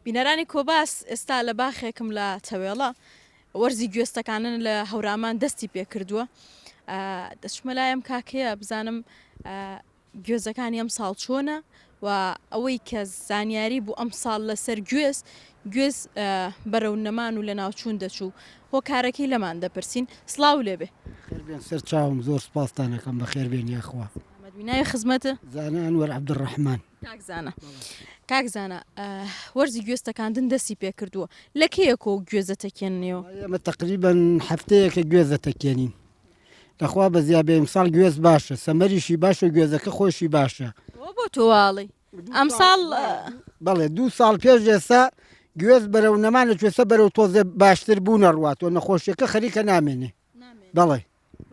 بینەرانی کۆباس ئێستا لە باخێکم لە تەوێڵە وەرزی گوێستەکانن لە هەورامان دەستی پێکردووە دەچمە لایم کاکەیە بزانم گوێزەکانی ئەمساڵ چۆنە و ئەوەی کە زانیاری بوو ئەمساڵ لەسەر گوێز، گوێز بەرەو نەمان و لەناوچوون دەچوو، هۆکارەکەی لەمان دەپرسین. سڵاو لێبێ. بەخێر بێن سەر چاوم زۆر سوپاستان ئەکەم بەخێر بێن یاخوا. سەلامەت بی ناوی خزمەتت؟ زانا ئەنوەر عەبدولڕەحمان. کاک زانا کاک زانا وەرزی گوێز تەکاندن دەستی پێ کردووە لە کەیەکەوە گوێزە تەکێننەوە؟ ئێمە تەقریبەن هەفتەیەکە گوێزە تەکێنین. لەخوا بەزیا بێ ئیمساڵ گوێز باشە سەمەریشی باشە گوێزەکە خۆشی باشە. ئەوە بۆ تۆ واڵی ئەمساڵ. بەڵێ دوو ساڵ پێش ئێستا گوێز بەرەو نەمانە چێسە بەرەو تۆزێ باشتر بوو نەڕواتەوە نەخۆشیەکە خەریکە نامێنێ بەڵێ.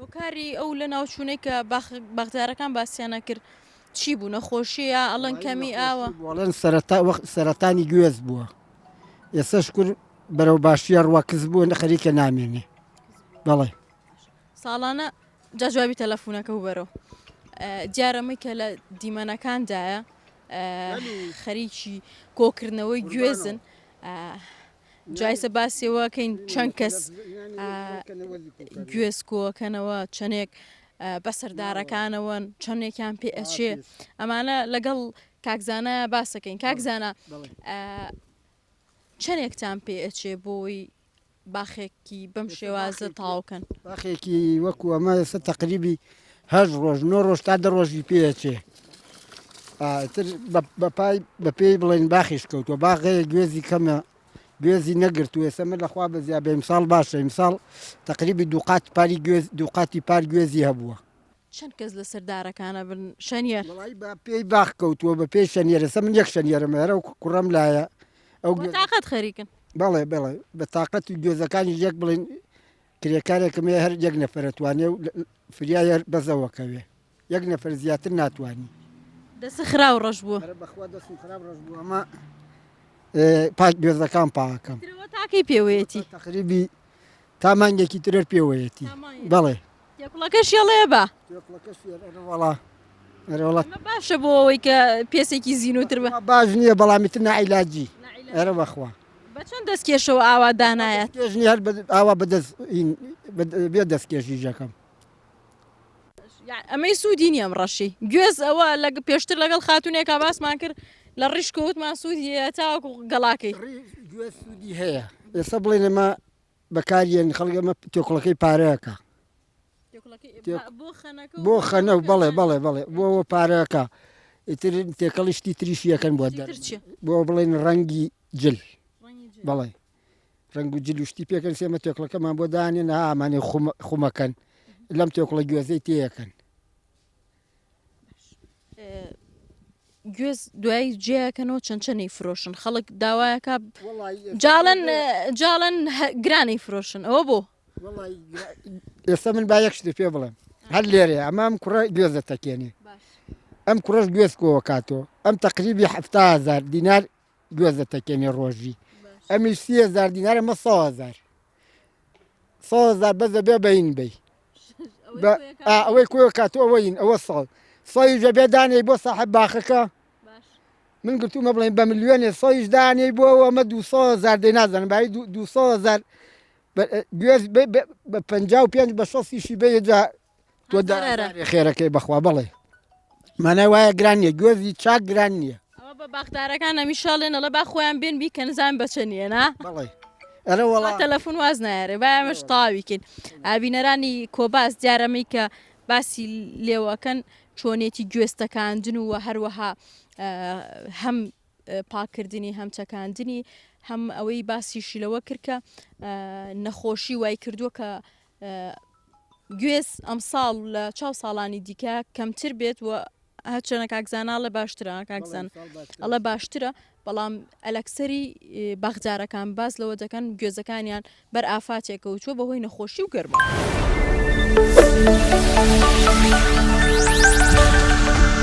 هۆکاری ئەو لە ناوچوونەی کە باخدارەکان باسیانە کرد چی بوو نەخۆشیە یا ئەڵەن کەمی ئاوە؟ ئەڵێن سەرەتا وەخت سەرەتانی گوێز بووە ئێستا شکر بەرەو باشیە ڕوا کز بووە خەریکە نامێنێ بەڵێ. ساڵانە جا جوابی تەلەفونەکە و بەرەو دیارەمەی کە لە دیمەنەکاندایە خەریکی کۆکردنەوەی گوێزن جایسە باسیەوەکەین چەند کەس گوێز کۆکەنەوە چەندێک بەسەردارەکانەوەن چەندێکیان پێ ئەچێ ئەمانە لەگەڵ کاکزانە باسەکەین کاکزانە چەندێکتان پێ ئەچێ بۆی باخێکی بەم شێوازە تەواو کەن؟ باخێکی وەکو ئەمە ئێستا تەقریبی هەشت ڕۆژ نۆ ڕۆژ تا دە ڕۆژی پێچێ تر بەپای بەپێی بڵێن باخیش کەوتووە باغەیە گوێزی کەمە گوێزی نەگرتو ئێستا من لەخوا بەزیا بێ ئیمساڵ باشە ئیمساڵ تەقریبی دووقات پاری گوێز دووقاتی پار گوێزی هەبووە. چەند کەس لەسەر دارەکانە بن شەنیەر؟ وەڵایی بە پێی باخ کەوتووە بە پێی شەنیەر ئێستا من یەک شەنیەرم هەر ئەو کوڕەم لایە ئەو بە تاقەت خەریکن. بەڵێ بەڵێ بە تاقەت و گوێزەکانیش یەک بڵێن کرێکارێکم هەیە هەر یەک نەفەر ئەتوانێ و فریای هەر بەزەوە کەوێ یەک نەفەر زیاتر ناتوانی. دەست خراو ڕەش بووە. ئەرە بەخوا دەستم خراپ ڕەش بووە ئەمە پاک گوێزەکان پاکەم. ترەوە تاکەی پێوەیەتی. تەقریبی تا مانگێکی ترەر پێوەیەتی بەڵێ. تێکوڵەکەشی ئەڵێ بە. تێکوڵەکەشی ئەرە وەڵا ئەرە وەڵا. ئەمە باشە بۆ ئەوەی کە پێسێکی زینووتر بە. باش نییە بەڵام ئیتر ناعیلاجی ئەرە بەخوا. بە چەند دەستکێشەوە ئاوا دانایەت؟ دەستکێش نییە هەر ئاوا بە دەست بێ دەستکێشیش ئەکەم. ئەمەی سوودی نییە ئەم ڕەشی گوێز ئەوە لە پێشتر لەگەڵ خاتونێکا باسمان کرد لە ڕیش کەوتمان سوودی هەیە تاوەکو گەڵاکەی. گوێز سوودی هەیە ئێستا بڵێن ئەمە بەکاریێن خەڵک ئەمە تێکڵەکەی پارەکە بۆ خەنە و بەڵێ بەڵێ بەڵێ بۆ پارەکە ئیتر تێکەڵی شتی تریش یەکەن بۆ دەر بۆ بڵێن ڕەنگی جل بەڵێ ڕەنگ و جل و شتی پێکەن سێمە تێکڵەکەمان بۆ دانێن ئامانێ خومەکەن لەم تێکڵە گوێزەی تێیەکەن گوێز دوایی جیاکەنەوە چەند چەنەی فرۆشن خەڵک داوایەکە جاڵن جاڵن گرانی فرۆشن ئەوە بۆ ئێستا من با یەک شتێ پێ بڵێم هەر لێرێ ئەمە ئەم کوڕە گوێزە تەکێنێ ئەم کوڕەش گوێز کۆوە کاتۆ ئەم تقریبی هزار دینار گوێزە تەکێنێ ڕۆژی ئەمی سیهزار دینار ئەمە سەهزار سەهزار بەس دەبێ بەین بی ئەوەی کۆ کاتۆ ئەوەین ئەوە ساڵ سەیش دەبێ دانێی بۆ ساحب باخەکە من گرتومە بڵێن بە ملیۆنێ سەیش دانێی بۆ ئەمە 200 هزار دەی نازانم بای 200 هزار گوێز بە 55 بە شەستیشی بێ جا تۆ خێرەکەی بەخوا بڵێ مانای وایە گران نییە گوێزی چاک گران نییە ئەوە بە باخدارەکان ئەمیشاڵێن ئەڵێ با خۆیان بێن بیکەن زان بە چەندیە نا بەڵێ ئەرە وەڵا تەلەفۆن واز نایەرێ با ئێمەش تەواوی کەین ئابینەرانی کۆباس دیارەمەی کە باسی لێوەکەن چۆنێتی گوێستەکاندن و هەروەها هەم پاکردنی هەم چەکاندنی هەم ئەوەی باسیشی لەوە کرد کە نەخۆشی وای کردووە کە گوێز ئەمساڵ لە چاو ساڵانی دیکە کەمتر بێت و هەرچەنە کاک زانا ئەڵێ باشترە کاک زان ئەڵێ باشترە بەڵام ئەلەکسەری باخجارەکان باس لەوە دەکەن گوێزەکانیان بەر ئافاتێک کەوتووە بەهۆی نەخۆشی و گەرما.